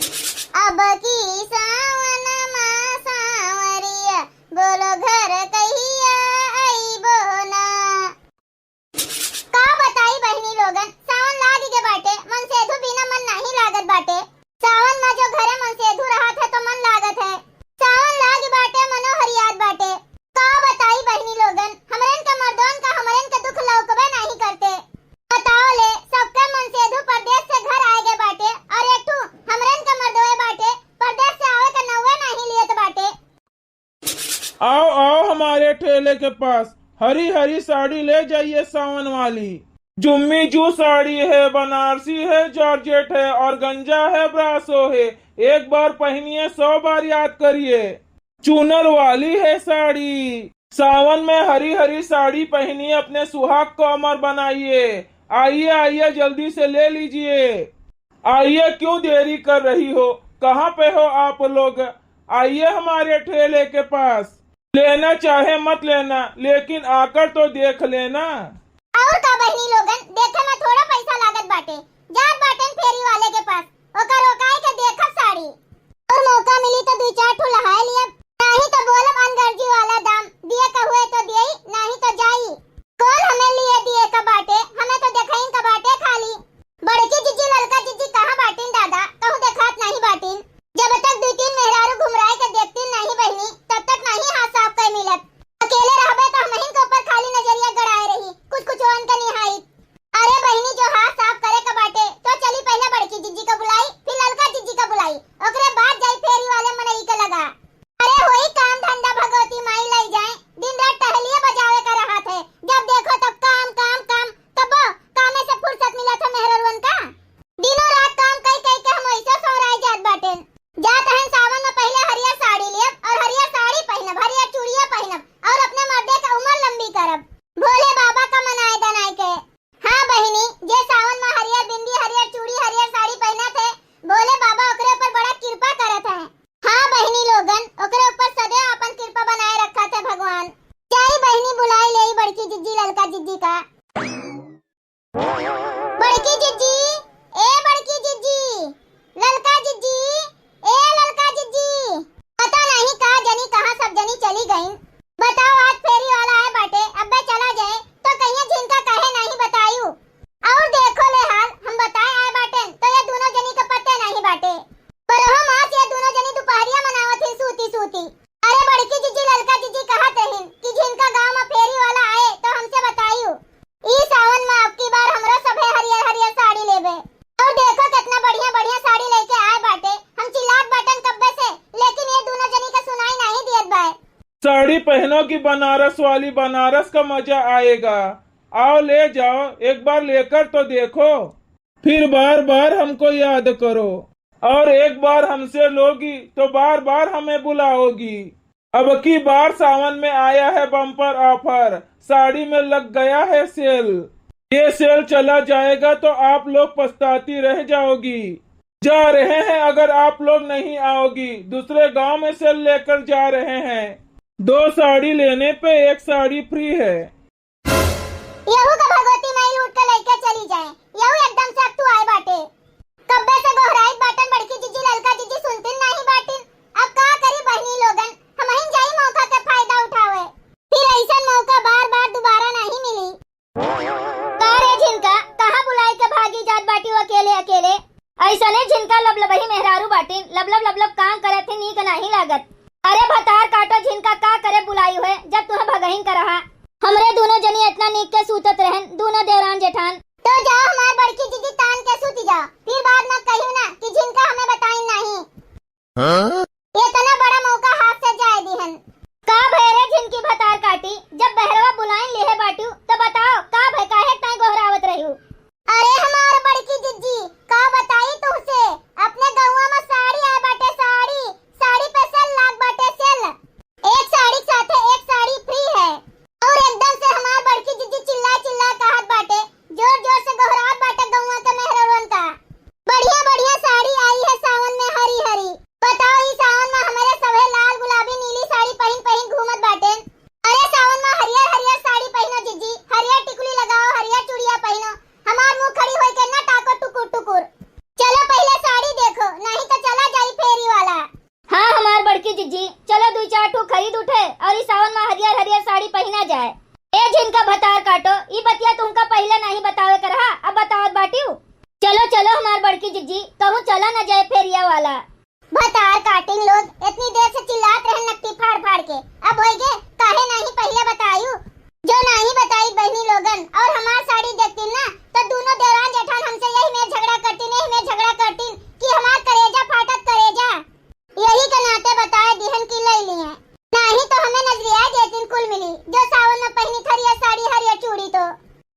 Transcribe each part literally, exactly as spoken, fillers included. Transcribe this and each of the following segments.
अब की सावन मा सांवरिया, बोलो घर कहिया अइबो ना। का बताई बहिनी लोगन, सावन लागि गे बाटे, मनसेधु बिना मन नाही लागत बाटे। सावन मा जो घरे मनसेधु रहत है तो मन लागत है। सावन लागि बाटे, मनो हरियात बाटे। का बताई बहिनी लोगन, हमरन के मर्दोन का हमरन के दुख लौकबे नाही करते। बताओ ले, सबके मनसेधु परदेस से घर आए गे बाटे और एक ठू हमरन के मर्दवे बाटे, परदेस से आवे के नौवे नाही लियत बाटे। आओ, आओ हमारे ठेले के पास, हरी हरी साड़ी ले जाइए सावन वाली। जुम्मी जू साड़ी है, बनारसी है, जॉर्जेट है, ऑर्गेन्जा है, ब्रासो है। एक बार पहनिए, सौ बार याद करिए। चूनर वाली है साड़ी। सावन में हरी हरी साड़ी पहनिए, अपने सुहाग को अमर बनाइए। आइए, आइए, जल्दी से ले लीजिए। आइए, क्यों देरी कर रही हो? कहाँ पे हो आप लोग? आइए हमारे ठेले के पास। लेना चाहे मत लेना, लेकिन आकर तो देख लेना। और का बहिनी लोगन, देखे में थोड़ा पैसा लागत बाटे, जात बाटेन फेरी वाले के पास, ओकर रोकाए के देखब साड़ी। और मौका मिली तो दुई चार ठो लहाए लियब, नाही तो बोलब अनगर्जी वाला दाम, दिए का हुए तो दिए, नाही तो जाई। कौन हमें लिए दिए का बाटे, हमें तो देखाइन का बाटे खाली। बड़की जिज्जी, ललका जिज्जी कहाँ बाटिन दादा? कहूँ देखात नाही बाटिन। जब तक दुई तीन मेहरारू घुमराए के देखतिन नाही बहिनी, तब तक नाही हाथ साफ कइ मिलत। अकेले रहबे तो हमहिन के ऊपर खाली नजरिया गड़ाए रही, कुछ कुछ ओन के निहाई। अरे बहिनी, जो हाथ साफ करे के बाटे, तो चली पहिले बड़की जिज्जी का बुलाई, फिर ललका जिज्जी का बुलाई, ओकरे बाद जाई फेरी वाले मनई के लगा। अरे होई काम धंधा, भगवती माई लई जाए, दिन रात टहलिए बजावे का रहत है, जब देखो तब काम, काम, काम, तबो कामे से फुर्सत मिलत है मेहररुअन का? दिनों रात काम कई कई के हम ऐसे सौराई जात बाटेन। जात हन सावन में पहिले हरियर साड़ी लेब और हरियर साड़ी पहिनब, हरियर चूड़िया पहिनब और अपने मर्दे के उमर लंबी करब। भोले बाबा का मनाए दनाए के। हाँ बहिनी, जे सावन में हरियर बिंदी, हरियर चूड़ी, हरियर साड़ी पहिनत है, भोले बाबा ओकरे ऊपर बड़ा कृपा करत है। हाँ बहिनी लोगन, ओकरे ऊपर सदैव आपन कृपा बनाए रखत है भगवान। जाई बहिनी, बुलाई लेई बड़की जिज्जी, ललका जिज्जी का। बड़की जिज्जी, ए बड़की जिज्जी, ललका जिज्जी, ए ललका जिज्जी। पता नहीं का जनी कहाँ सब जनी चली गईं। बताओ, आज फेरी वाला आए बाटे, अब्बे चला जाए तो कहिए झिनका काहे नहीं बतायू। और देखो ले हाल, हम बताए आए बाटेन तो ये दोनों जनी के पते नहीं बाटे। पर हम आज ये दोनों जनी दोपहरिया मनावत ही सूती सूती। अरे बड़की जिज्जी, ललका जिज्जी कहत रहिन कि झिनका गाँव में फेरी वाला आए तो हमसे बताइयो। ई सावन में अबकी बार हमरो सभे हरियर हरियर साड़ी लेबे। और देखो कितना बढ़िया बढ़िया साड़ी लेके आए बाटे। हम चिल्लात बाटन कब्बे से, लेकिन ये दोनों जनी के सुनाई नहीं दियत बाए। साड़ी पहनोगी बनारस वाली, बनारस का मजा आएगा। आओ ले जाओ, एक बार लेकर तो देखो। फिर बार बार हमको याद करो, और एक बार हमसे लोगी तो बार बार हमें बुलाओगी। अब की बार सावन में आया है बम्पर ऑफर, साड़ी में लग गया है सेल। ये सेल चला जाएगा तो आप लोग पछताती रह जाओगी। जा रहे हैं, अगर आप लोग नहीं आओगी, दूसरे गांव में सेल लेकर जा रहे हैं। दो साड़ी लेने पे एक साड़ी फ्री है। यहू का भगवती माई लूट के लइके चली जाए, यहू एकदम से अकतुआए बाटे। कब्बे से गोहराइत बाटन बड़की जिज्जी, ललका जिज्जी सुनतिन नाही बाटिन। अब का करी बहिनी लोगन, हमहिन जाई मौका के फायदा उठावे, फिर ऐसन मौका बार बार दोबारा नाही मिली। का रे झिनका, कहाँ बुलाई के भागी जात बाटी अकेले अकेले? ऐसने झिनका लबलबही मेहरारू बाटिन, लबलब लबलब काम करत ही नीक नाही लागत। अरे भतार काटो झिनका, का करे बुलाई हुए जब तुहे भगहिन का रहा। हमरे दूनो जनी इतना नीक के सूतत रहन, दूनो देवरान जेठान। तो जाओ हमार बड़की जिज्जी तान के सूती जाओ, फिर बाद में कहियो ना कि झिनका हमें बताइन नाही। हाँ? इतना बड़ा मौका हाथ से जाए दिहन। का भय रे झिनकी भतार काटी, जब बहरवा बुलाइन लिहे बाटू तो बताओ का भय, काहे ताई गोहरावत रह्यू? अरे हमार बड़की जिज्जी, का बताई तुहसे, अपने गौवा में साड़ी आए बाटे, साड़ी, साड़ी पे सेल लाग बाटे, सेल। एक साड़ी के साथे एक साड़ी फ्री है। और एकदम से हमार बड़की जिज्जी चिल्ला चिल्ला कहत बाटे, जोर जोर से गोहरात बाटे गौवा के मेहररुअन का, बढ़िया बढ़िया साड़ी आई है सावन में हरी हरी। बताओ ई जी, चलो दुई चार ठो खरीद उठे और ई सावन मा हरियर हरियर साड़ी पहिना जाए। ए झिनका भतार काटो, ई बतिया तुमका पहिले नाहीं बतावे के रहा, अब बतावत बाटिउ। चलो चलो हमार बड़की जिज्जी, कहूँ चला न जाए फेरिया वाला। भतार काटिन लोग, इतनी देर से चिल्लात रहन नकटी फाड़ फाड़ के, अब होई गे, काहे नाहीं पहिले बतायु? जो नाहीं बताई बहिनी लोगन और हमार साड़ी देखतिन ना, तो दूनो देवरान जेठान हमसे यही में झगड़ा करतिन, यही में झगड़ा करतिन कि हमार करेजा फाटत करेजा। यही के नाते बताए दिहन कि लई लिहें, नाहीं तो हमें नजरिया देतिन कुल मिली, जो सावन में पहिनी थरिया साड़ी हरिया चूड़ी तो।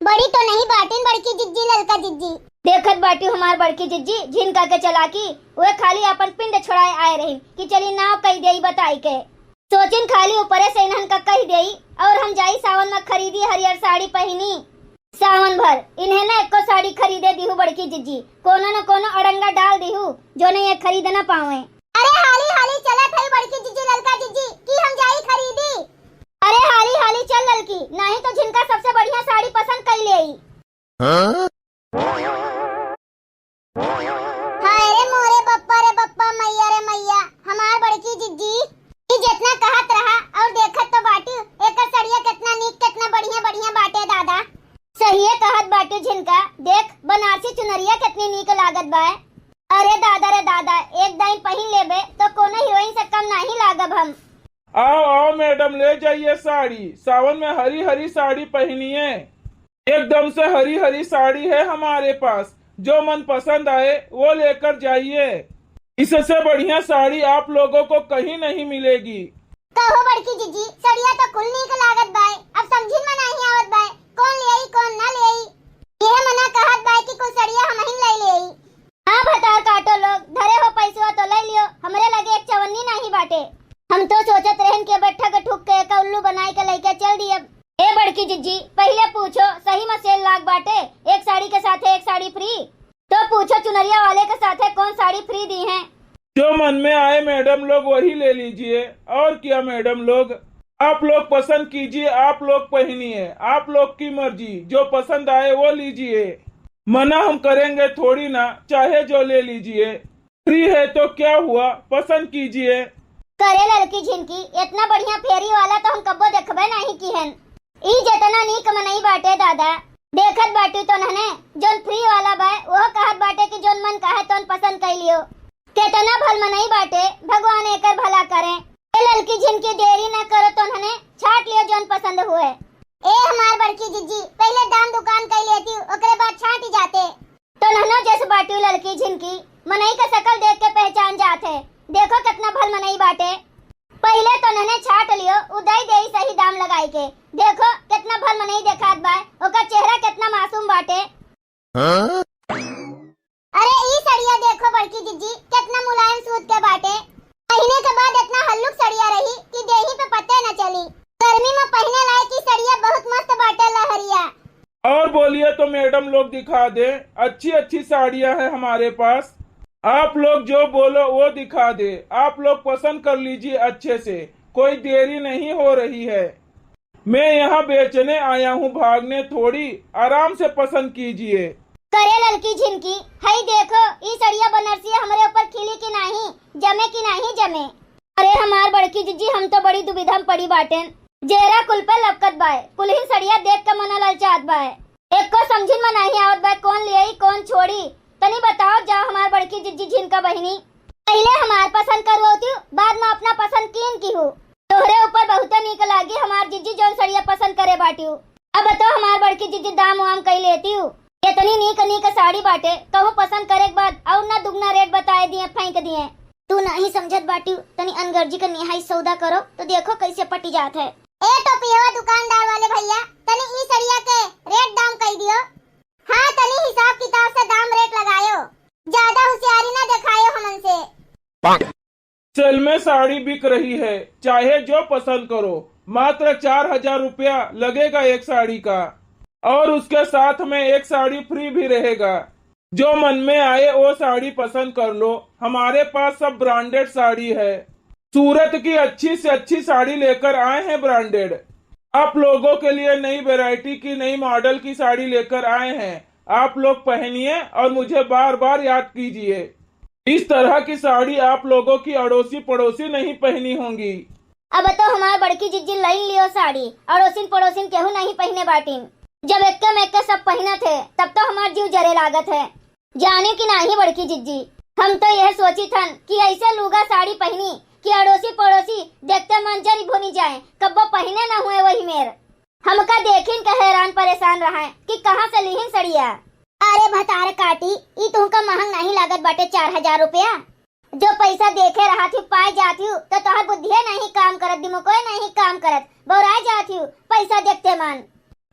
बड़ी तो नहीं बाटिन बड़की जिज्जी ललका जिज्जी। देखत बाटिउ हमार बड़की जिज्जी झिनका के चलाकी, वे खाली अपन पिंड छोड़ाए आए रही कि चली नाव कही देई बताई के। सोचिन खाली ऊपरे से इन्हन का कही देई और हम जाई सावन में खरीदी हरियर साड़ी पहिनी। सावन भर इन्हें न एको साड़ी खरीदे दिहु बड़की जिज्जी, कोनो न कोनो अड़ंगा डाल दिहु जो न ये खरीद न पावे। अरे हाली हाली चलत हई बड़की जिज्जी ललका जिज्जी कि हम जाई खरीदी। अरे हाली हाली चल ललकी, नाहीं तो झिनका सबसे बढ़िया साड़ी पसंद कई लेई। हाँ? हाय रे मोरे बप्पा रे बप्पा, मैया रे मैया, हमार बड़की जिज्जी, ई जितना कहत रहा और देखत तो बाटिउ, एकर सड़िया कितना नीक, कितना बढ़िया, बढ़िया बाटे दादा। सहिए कहत बाटिउ झिनका, देख बनारसी चुनरिया कितनी नीक लागत बाय। अरे दादा रे दादा, एक दाईं पहिन लेबे तो कोनो हीरोइन से कम नाहीं लागब हम। आओ आओ मैडम, ले जाइए साड़ी, सावन में हरी हरी साड़ी पहनिए। एकदम से हरी हरी साड़ी है हमारे पास, जो मन पसंद आए वो लेकर जाइए। इससे बढ़िया साड़ी आप लोगों को कहीं नहीं मिलेगी। कहो बड़की जिज्जी, सड़िया तो कुल नीक लागत बाय, अब समझिन में नाहीं आवत बाय, कौन लेई कौन ना लेई। यह मना कहत बाय कि कुल सड़िया हमहिन ले लेई। हाँ भतार काटो लोग, धरे हो पैसवा तो ले लियो, हमरे लगे एक चवन्नी नाहीं बाटे। हम तो सोचत रहन कि बैठा के ठुक के एक उल्लू बनाई के लेके चल दिए। ए बड़की जिज्जी, पहिले पूछो, सही में सेल लाग बाटे, एक साड़ी के साथे एक साड़ी फ्री? तो पूछो चुनरिया वाले के साथे कौन साड़ी फ्री दी हैं? जो मन में आए मैडम लोग, वही ले लीजिए। और क्या मैडम लोग, आप लोग पसंद कीजिए, आप लोग पहनिए, आप लोग की मर्जी, जो पसंद आए वो लीजिए। मना हम करेंगे थोड़ी ना, चाहे जो ले लीजिए। फ्री है तो क्या हुआ, पसंद कीजिए। करे ललकी झिनकी, इतना बढ़िया फेरी वाला तो हम कब्बो देखबे नाहीं किहन। ई जेतना नीक मनई बाटे दादा, देखत बाटी तो नहने, जौन फ्री वाला बाय, वो कहत बाटे कि जौन मन कहे तौन पसंद कर लियो। केतना भल मनई बाटे, भगवान एकर भला करे। ए ललकी झिनकी देरी न करो तो नहने, छाट लियो जौन पसंद हुए। ए हमार बड़की जिज्जी, पहिले दाम दुकान कर लेती, ओकरे बाद छाट जाते। तो नहनो जस बाटी ललकी झिनकी, मनई के शकल देख के पहचान जात है। देखो कितना भल मनई बाटे। पहिले तो नहने छाट लियो, उ दई देई सही दाम लगाई के। देखो कितना भल मनई देखात बाय, ओकर चेहरा कितना मासूम बाटे। हाँ? अरे ई सड़िया देखो बड़की जिज्जी, कितना मुलायम सूत के बाटे। पहिने के बाद इतना हल्लुक सड़िया रही कि देही पे पते न चली। गर्मी में पहिने लायक ई सड़िया बहुत मस्त बाटे लहरिया। और बोलिए तो मैडम लोग दिखा दे, अच्छी अच्छी साड़ियाँ हैं हमारे पास। आप लोग जो बोलो वो दिखा दे, आप लोग पसंद कर लीजिए अच्छे से, कोई देरी नहीं हो रही है। मैं यहाँ बेचने आया हूँ, भागने थोड़ी, आराम से पसंद कीजिए। करे ललकी झिनकी, हई देखो, ई सड़िया बनारसिया हमरे ऊपर खिली कि नाहीं, जमे कि नाहीं जमे। अरे हमार बड़की जिज्जी, हम तो बड़ी दुविधा में पड़ी बाटेन। जेरा कुल पे लपकत बाय, कुलहिन सड़िया देख के मना ललचात बाय। एको समझिन में नाहीं आवत बाय, कौन लियई, कौन छोड़ी। तनी बताओ जाओ हमार बड़की जिज्जी झिनका बहिनी, पहिले हमार पसंद करवौतिउ, बाद में अपना पसंद कीन किहू। तोहरे ऊपर बहुते नीक लागी हमार जिज्जी जौन सड़िया पसंद करे बाटिउ। अब तो हमार बड़की जिज्जी दाम वाम कई लेतिउ। इतनी नीक नीक साड़ी बाटे, कहूँ पसंद करे के बाद और ना दुगना रेट बताए दिए, फेंक दिए। तू नाहीं समझत बाटिउ, तनी अनगर्जी के निहाई सौदा करो तो देखो कैसे पटी जात है। ए टोपियवा दुकानदार वाले भैया, तनी ई सड़िया के रेट दाम कई दियो। हाँ, तनी हिसाब किताब से दाम रेट लगायो, ज्यादा होशियारी ना दिखायो हमन से। सल में साड़ी बिक रही है, चाहे जो पसंद करो, मात्र चार हजार रुपया लगेगा एक साड़ी का, और उसके साथ में एक साड़ी फ्री भी रहेगा। जो मन में आए वो साड़ी पसंद कर लो, हमारे पास सब ब्रांडेड साड़ी है। सूरत की अच्छी से अच्छी साड़ी लेकर आए हैं ब्रांडेड। आप लोगों के लिए नई वैरायटी की, नई मॉडल की साड़ी लेकर आए हैं। आप लोग पहनिए और मुझे बार बार याद कीजिए। इस तरह की साड़ी आप लोगों की अड़ोसी पड़ोसी नहीं पहनी होंगी। अब तो हमार बड़की जिज्जी लई लियो साड़ी, अड़ोसिन पड़ोसिन केहू नहीं पहिने बाटिन। जब एक्के में एक्के सब पहिनत है, तब तो हमार जीव जरे लागत है। जाने कि नाही बड़की जिज्जी, हम तो यह सोचित हन कि ऐसे लूगा साड़ी पहिनी कि अड़ोसी पड़ोसी देखते मन जरी भुनी जाए, कब्बो पहिने न हुए वही मेर। हमका देखिन के हैरान परेशान रहे कि कहाँ से लिहिन सड़िया। अरे भतार काटी, ई तुहका महंग नाही लागत बाटे चार हजार रुपया? जो पैसा देखे रहत ही, पाए जात ही, तो तोहर बुद्धिये नहीं काम करत, दिमागोए नहीं काम करत, बौराए जात ही पैसा देखते मन।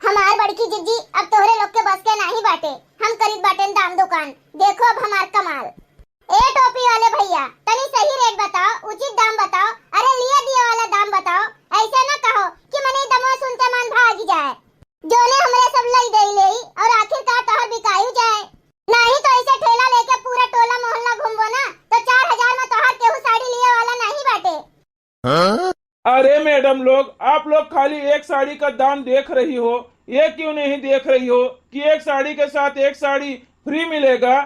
हमार बड़की जिज्जी, अब तोहरे लोग के बस के नाही बाटे, हम करित बाटेन दाम दुकान। देखो अब हमार कमाल। ए टोपी वाले भैया, तनी सही रेट बताओ, उचित दाम बताओ, अरे लिए दिए वाला दाम बताओ। ऐसे ना कहो कि मने दमवा सुनते मन भागी जाए। जोने हमरे सब लई देई लेई और आखिरकार तोहर बिकायु जाए। नाही तो ऐसे ठेला लेके पूरा टोला मोहल्ला घूमबो ना, तो चार हजार में तोहार केहू साड़ी लिए वाला नाही बाटे। अरे मैडम लोग, आप लोग खाली एक साड़ी का दाम देख रही हो, ये क्यों नहीं देख रही हो कि एक साड़ी के साथ एक साड़ी फ्री मिलेगा?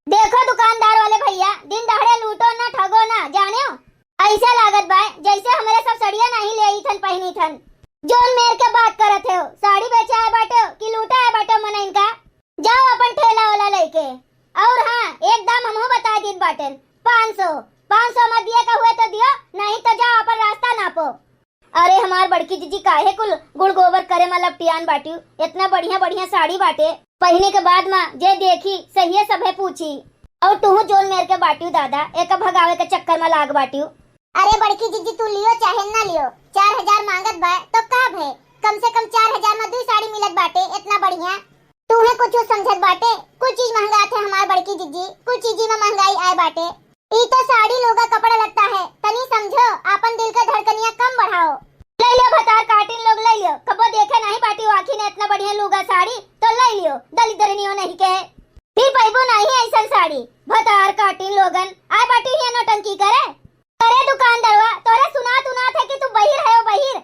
देखो दुकानदार वाले भैया, दिन दहाड़े लूटो ना, ठगो ना, जानेव? ऐसे लागत बा जैसे हमरे सब सड़िया नाही लेई थन, पहिनी थन। जोन मेर के बात करत हो, साड़ी बेचे आए बाटे कि लूटे आए बाटे मनइन का? जाओ अपन ठेला वाला लेके। और हाँ, एक दाम हमहू बता दीत बाटेन, पाँच सौ। पाँच सौ में दिए का हुए तो दियो, नहीं तो जाओ अपन रास्ता नापो। अरे हमार बड़की जिज्जी, काहे कुल गुड़ गोबर करे में लपटियान बाटियो? इतना बढ़िया बढ़िया साड़ी बाटे, पहिने के बाद में जे देखी सहिए सभे पूछी। और तुहू जोन मेर के बाटियो दादा, एका भगावे के चक्कर में लाग बाटियो। अरे बड़की जिज्जी, तू लियो चाहे ना लियो, चार हजार मांगत बा तो का भे, कम से कम चार हजार में दुई साड़ी मिलत बाटे, इतना बढ़िया। तूहे कुछ समझत बाटे? कुल चीज महंगात है हमार बड़की जिज्जी, कुल चीजी में महंगाई आए बाटे। ई तो साड़ी लूगा कपड़ा लत्ता है, तनी समझो, आपन दिल का धड़कनिया कम बढ़ाओ। ले लियो भतार काटिन लोग, ले लियो, कबो देखे नहीं बाटी आँखी ने इतना बढ़िया लूगा साड़ी, तो ले लियो, दलिद्रनियो नहीं के। फिर पैबो नहीं ऐसन साड़ी, भतार काटिन लोगन, आए बाटी ही नौटंकी करे। अरे दुकानदारवा, तोरे सुनात उनात है कि तू बहिर है, बहिर।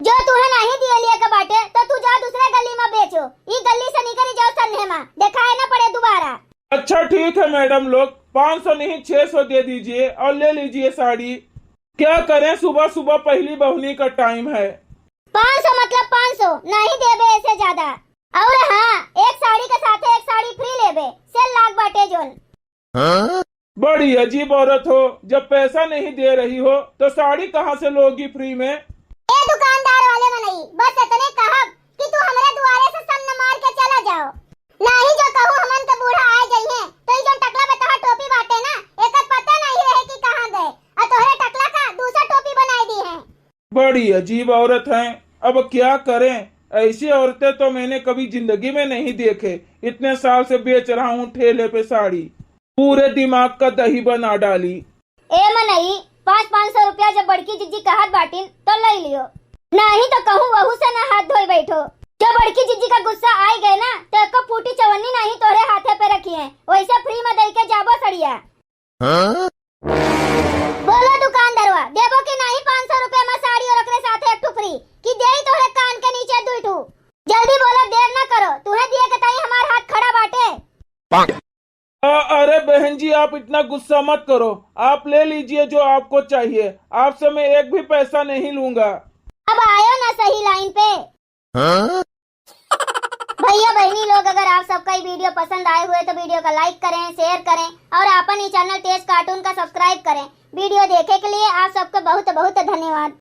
जो तुहे नहीं दिए लिए के बाटे, तो तू जाओ दूसरे गली में बेचो। ई गली से निकली जाओ सन्हे में, देखाए न पड़े दोबारा। अच्छा ठीक है मैडम लोग, पाँच सौ नहीं छह सौ दे दीजिए और ले लीजिए साड़ी। क्या करें, सुबह सुबह पहली बहनी का टाइम है। पाँच सौ मतलब पाँच सौ, नहीं देबे ऐसे ज्यादा। और हाँ, एक साड़ी के साथ एक साड़ी फ्री लेबे, सेल लाग बाटे जोन। बड़ी अजीब औरत हो, जब पैसा नहीं दे रही हो तो साड़ी कहाँ से लोगी फ्री में? ए दुकानदार वाले मनई, बस इतने कहब कि तू हमरे दुआरे से सन्न मार के चला जाओ, नाही जो कहूँ हमन के बूढ़ा आए जइहें तो ई जो टकला में तोहार टोपी बाटे ना, एकर पता नहीं रहे कि कहाँ गए, और तोहरे टकला का दूसरा टोपी बनाए दी है। बड़ी अजीब औरत हैं, अब क्या करें, ऐसी औरतें तो मैंने कभी जिंदगी में नहीं देखे। इतने साल से बेच रहा हूँ ठेले पे साड़ी, पूरे दिमाग का दही बना डाली। ए मनई, पाँच पाँच सौ रुपया जब बड़की जिज्जी कहत बाटिन तो ले लियो, नहीं तो कहूँ वहू से ना हाथ धोई बैठो। जो बड़की जिज्जी का गुस्सा आई गए ना तो एको फूटी चवन्नी नहीं तोहरे हाथे पे रखी है, वैसे फ्री में दे के जाबो सड़िया। बोलो दुकानदारवा, देबो कि नाही पाँच सौ रुपया में साड़ी और ओकरे साथे एक ठो फ्री, कि देई तोहरे कान के नीचे दुई ठो? जल्दी बोलो, देर ना करो, तुहे दिए के ताई हमार हाथ खड़ा बाटे। अ-, अरे बहन जी, आप इतना गुस्सा मत करो, आप ले लीजिए जो आपको चाहिए, आपसे मैं एक भी पैसा नहीं लूंगा। अब आयो ना सही लाइन पे। भैया बहनी लोग, अगर आप सबका ये वीडियो पसंद आए हुए तो वीडियो का लाइक करें, शेयर करें और आपन ये चैनल तेज कार्टून का सब्सक्राइब करें। वीडियो देखे के लिए आप सबको बहुत बहुत धन्यवाद।